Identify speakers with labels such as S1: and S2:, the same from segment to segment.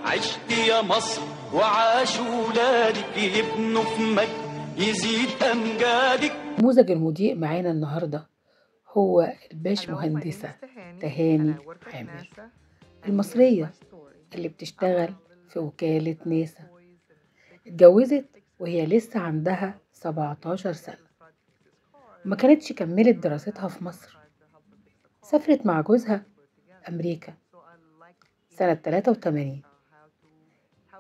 S1: عشت يا مصر وعاش ولادك يبنوا في مجد يزيد أمجادك.
S2: نموذج المضيء معانا النهاردة هو الباش مهندسة تهاني عامر، المصرية اللي بتشتغل في وكالة ناسا. اتجوزت وهي لسه عندها 17 سنة، ما كانتش كملت دراستها في مصر. سافرت مع جوزها أمريكا سنة 83.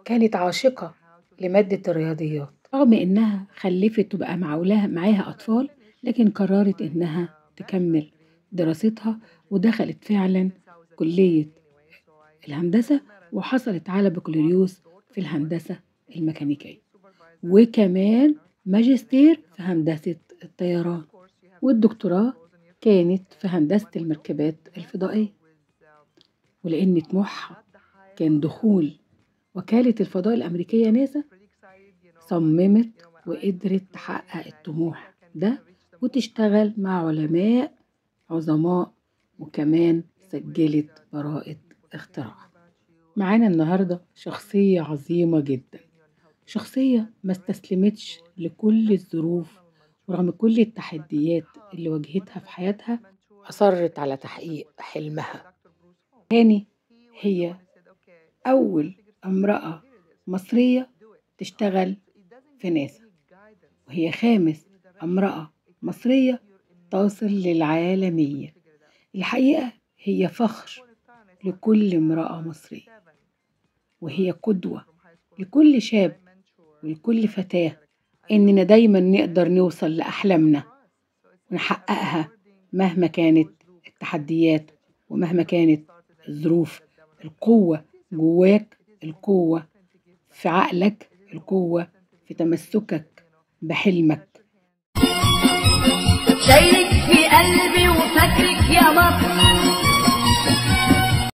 S2: كانت عاشقة لمادة الرياضيات، رغم إنها خلفت وبقى معاها أطفال، لكن قررت إنها تكمل دراستها ودخلت فعلا كلية الهندسة وحصلت على بكالوريوس في الهندسة الميكانيكية، وكمان ماجستير في هندسة الطيران، والدكتوراه كانت في هندسة المركبات الفضائية. ولأن طموحها كان دخول وكالة الفضاء الأمريكية ناسا، صممت وقدرت تحقق الطموح ده وتشتغل مع علماء عظماء، وكمان سجلت براءة اختراع. معانا النهاردة شخصية عظيمة جدا، شخصية ما استسلمتش لكل الظروف، ورغم كل التحديات اللي واجهتها في حياتها أصرت على تحقيق حلمها. تاني هي أول امرأة مصرية تشتغل في ناسا، وهي خامس امرأة مصرية تصل للعالمية. الحقيقة هي فخر لكل امرأة مصرية، وهي قدوة لكل شاب ولكل فتاة إننا دايما نقدر نوصل لأحلامنا ونحققها مهما كانت التحديات ومهما كانت الظروف. القوة جواك، القوة في عقلك، القوة في تمسكك بحلمك.
S3: شايلك في قلبي.